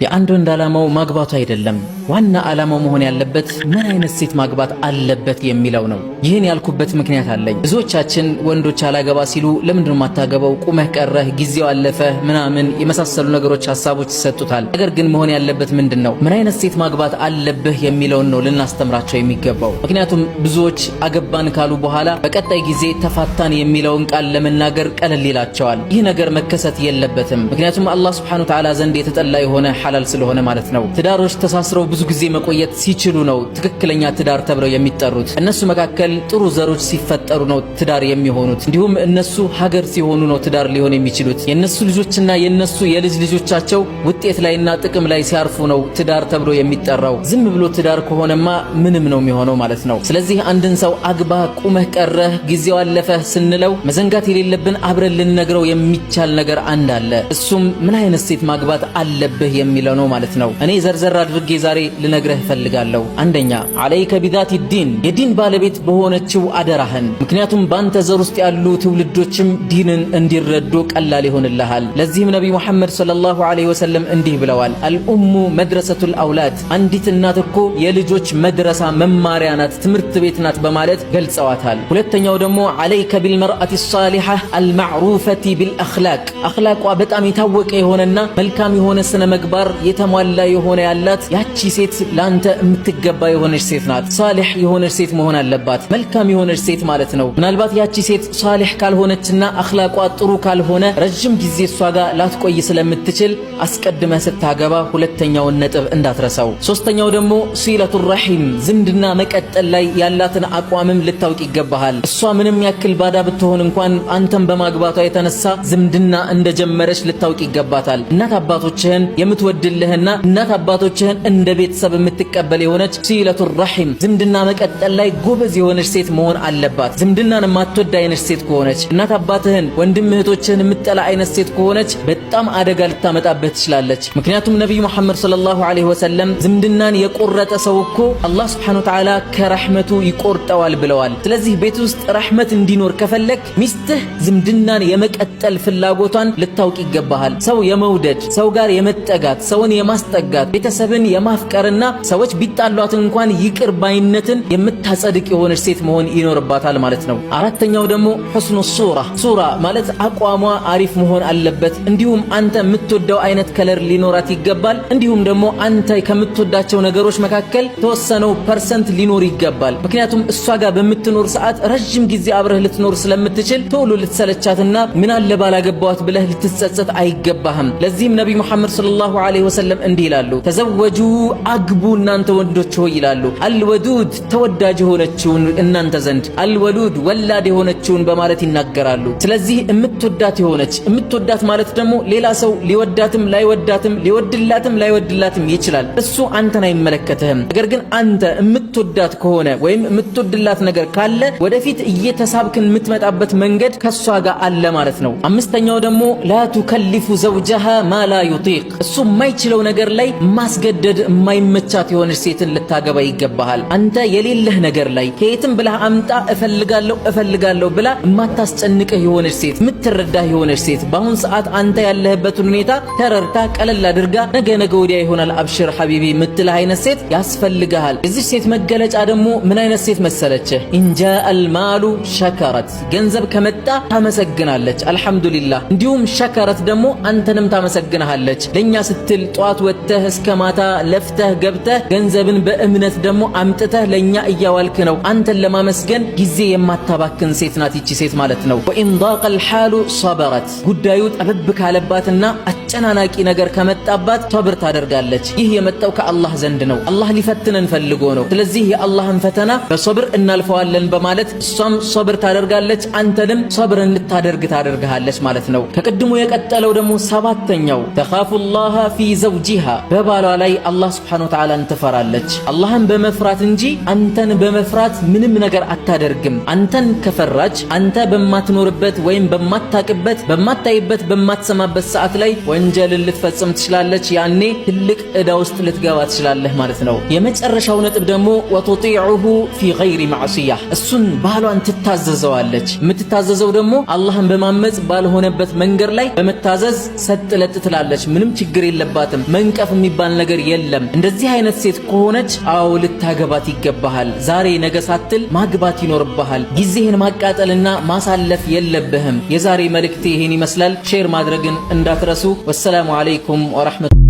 የአንድ ወንድ ዓላማው ማግባቱ አይደለም። ዋና ዓላማው መሆን ያለበት ምን አይነት ሴት ማግባት አለበት የሚለው ነው። ይህን ያልኩበት ምክንያት አለኝ። ብዙዎቻችን ወንዶች አላገባ ሲሉ ለምንድን ነው የማታገባው? ቁመህ ቀረህ፣ ጊዜው አለፈ፣ ምናምን የመሳሰሉ ነገሮች ሀሳቦች ይሰጡታል። ነገር ግን መሆን ያለበት ምንድን ነው? ምን አይነት ሴት ማግባት አለብህ የሚለውን ነው ልናስተምራቸው የሚገባው። ምክንያቱም ብዙዎች አገባን ካሉ በኋላ በቀጣይ ጊዜ ተፋታን የሚለውን ቃል ለመናገር ቀለል ይላቸዋል። ይህ ነገር መከሰት የለበትም። ምክንያቱም አላህ ሱብሓነሁ ወተዓላ ዘንድ የተጠላ የሆነ ሐላል ስለሆነ ማለት ነው። ትዳሮች ተሳስረው ብዙ ጊዜ መቆየት ሲችሉ ነው ትክክለኛ ትዳር ተብለው የሚጠሩት። እነሱ መካከል ጥሩ ዘሮች ሲፈጠሩ ነው ትዳር የሚሆኑት። እንዲሁም እነሱ ሀገር ሲሆኑ ነው ትዳር ሊሆን የሚችሉት። የነሱ ልጆችና የነሱ የልጅ ልጆቻቸው ውጤት ላይና ጥቅም ላይ ሲያርፉ ነው ትዳር ተብሎ የሚጠራው። ዝም ብሎ ትዳር ከሆነማ ምንም ነው የሚሆነው ማለት ነው። ስለዚህ አንድን ሰው አግባ፣ ቁመህ ቀረህ፣ ጊዜው አለፈህ ስንለው መዘንጋት የሌለብን አብረን ልንነግረው የሚቻል ነገር አንድ አለ። እሱም ምን አይነት ሴት ማግባት አለብህ የሚለው ነው ማለት ነው። እኔ ዘርዘር አድርጌ ዛሬ ልነግርህ እፈልጋለሁ። አንደኛ عليك بذات الدين፣ የዲን ባለቤት በሆነችው አደራህን። ምክንያቱም ባንተ ዘር ውስጥ ያሉ ትውልዶችም ዲንን እንዲረዱ ቀላል ይሆንልሃል። ለዚህም ነቢ ሙሐመድ صلى الله عليه وسلم እንዲህ ብለዋል፣ الأم مدرسة الأولاد፣ አንዲት እናት እኮ የልጆች መድረሳ መማሪያ ናት፣ ትምህርት ቤት ናት በማለት ገልጸዋታል። ሁለተኛው ደግሞ عليك بالمرأة الصالحة المعروفة بالأخلاق፣ አኽላቋ በጣም የታወቀ የሆነና መልካም የሆነ ስነ ምግባር የተሟላ የሆነ ያላት ያቺ ሴት ላንተ የምትገባ የሆነች ሴት ናት። ሳሊሕ የሆነች ሴት መሆን አለባት፣ መልካም የሆነች ሴት ማለት ነው። ምናልባት ያቺ ሴት ሳሊሕ ካልሆነችና አኽላቋ ጥሩ ካልሆነ ረጅም ጊዜ እሷ ጋር ላትቆይ ስለምትችል አስቀድመህ ስታገባ ሁለተኛውን ነጥብ እንዳትረሳው። ሶስተኛው ደግሞ صلة الرحم፣ ዝምድና መቀጠል ላይ ያላትን አቋምም ልታውቅ ይገባሃል። እሷ ምንም ያክል ባዳ ብትሆን እንኳን አንተን በማግባቷ የተነሳ ዝምድና እንደጀመረች ልታውቅ ይገባታል። እናት አባቶችህን የምትወድልህና እናት አባቶችህን እንደ ቤተሰብ የምትቀበል የሆነች صلة الرحم ዝምድና መቀጠል ላይ ጎበዝ የሆነች ሴት መሆን አለባት። ዝምድናን የማትወድ አይነት ሴት ከሆነች፣ እናት አባትህን ወንድም እህቶችህን የምትጠላ አይነት ሴት ከሆነች በጣም አደጋ ልታመጣበት ትችላለች። ምክንያቱም ነቢዩ ሙሐመድ صلى الله عليه وسلم ዝምድናን የቆረጠ ሰው እኮ አላህ سبحانه وتعالى ከረሕመቱ ይቆርጠዋል ብለዋል። ስለዚህ ቤት ውስጥ ረሕመት እንዲኖር ከፈለክ ሚስትህ ዝምድናን የመቀጠል ፍላጎቷን ልታውቅ ይገባሃል። ሰው የመውደድ፣ ሰው ጋር የመጠጋት፣ ሰውን የማስጠጋት፣ ቤተሰብን የማፍቀርና ሰዎች ቢጣሏት እንኳን ይቅር ባይነትን የምታጸድቅ የሆነች ሴት መሆን ይኖርባታል ማለት ነው። አራተኛው ደግሞ حسن الصورة፣ صورة ማለት አቋሟ አሪፍ መሆን አለበት። እንዲሁም አንተ የምትወደው አይነት color ሊኖራት ይገባል። እንዲሁም ደግሞ አንተ ከምትወዳቸው ነገሮች መካከል ተወሰነው percent ሊኖር ይገባል። ምክንያቱም እሷ ጋር በምትኖር ሰዓት ረጅም ጊዜ አብረህ ልትኖር ስለምትችል ቶሎ ልትሰለቻትና ምን አለ ባላገባዋት ብለህ ልትጸጸት አይገባህም። ለዚህም ነቢ ሙሐመድ صلى الله عليه وسلم እንዲህ ይላሉ፣ تزوجوا አግቡ እናንተ ወንዶች ሆይ ይላሉ። الودود ተወዳጅ የሆነችውን እናንተ ዘንድ፣ الولود ወላድ የሆነችውን በማለት ይናገራሉ። ስለዚህ የምትወዳት የሆነች፣ የምትወዳት ማለት ደግሞ ሌላ ሰው ሊወዳትም ላይወዳትም ሊወድላትም ላይወድላትም ይችላል። እሱ አንተን አይመለከትህም። ነገር ግን አንተ የምትወዳት ከሆነ ወይም የምትወድላት ነገር ካለ ወደፊት እየተሳብክ የምትመጣበት መንገድ ከሷ ጋር አለ ማለት ነው። አምስተኛው ደግሞ لا تكلف زوجها ما لا يطيق፣ እሱ የማይችለው ነገር ላይ ማስገደድ የማይመቻት የሆነች ሴትን ልታገባ ይገባሃል። አንተ የሌለህ ነገር ላይ ከየትም ብለህ አምጣ እፈልጋለሁ እፈልጋለሁ ብላ የማታስጨንቅህ የሆነች ሴት፣ የምትረዳህ የሆነች ሴት፣ በአሁን ሰዓት አንተ ያለህበትን ሁኔታ ተረድታ ቀለል አድርጋ ነገ ነገ ወዲያ ይሆናል አብሽር حبيبي የምትልህ አይነት ሴት ያስፈልግሃል። የዚች ሴት መገለጫ ደግሞ ምን አይነት ሴት መሰለችህ? إن جاء المال شكرت፣ ገንዘብ ከመጣ ታመሰግናለች፣ الحمد لله። እንዲሁም شكرت ደግሞ አንተንም ታመሰግንሃለች። ለኛ ስትል ጧት ወጥተህ እስከ ማታ ለፍተህ ገብተህ ገንዘብን በእምነት ደግሞ አምጥተህ ለኛ እያዋልክ ነው። አንተን ለማመስገን ጊዜ የማታባክን ሴት ናት ይቺ ሴት ማለት ነው። وإن ضاق الحال صبرت፣ ጉዳዩ ጠበብ ካለባትና አጨናናቂ ነገር ከመጣባት ሰብር ታደርጋለች። ይህ የመጣው ከአላህ ዘንድ ነው። አላህ ሊፈትነን ፈልጎ ነው። ስለዚህ የአላህን ፈተና በሶብር እናልፈዋለን በማለት እሷም ሶብር ታደርጋለች፣ አንተንም ሶብር እንድታደርግ ታደርግሃለች ማለት ነው። ከቅድሙ የቀጠለው ደግሞ ሰባተኛው تخاف الله في زوجها፣ በባሏ ላይ አላህ سبحانه وتعالى ን ትፈራለች። አላህን በመፍራት እንጂ አንተን በመፍራት ምንም ነገር አታደርግም። አንተን ከፈራች አንተ በማትኖርበት ወይም በማታቅበት፣ በማታይበት፣ በማትሰማበት ሰዓት ላይ ወንጀልን ልትፈጽም ትችላለች። ያኔ ትልቅ ዕዳ ውስጥ ልትገባ ትችላለህ ማለት ነው። የመጨረሻው ነጥብ ደግሞ وتطيعه في غير معصية፣ እሱን ባሏን ትታዘዘዋለች። የምትታዘዘው ደግሞ አላህን በማመፅ ባልሆነበት መንገድ ላይ በመታዘዝ ሰጥ ለጥ ትላለች። ምንም ችግር የለባትም። የለባትም። መንቀፍ የሚባል ነገር የለም። እንደዚህ አይነት ሴት ከሆነች አዎ ልታገባት ይገባሃል። ዛሬ ነገ ሳትል ማግባት ይኖርብሃል። ጊዜህን ማቃጠልና ማሳለፍ የለብህም። የዛሬ መልእክቴ ይህን ይመስላል። Share ማድረግን እንዳትረሱ። والسلام عليكم ورحمة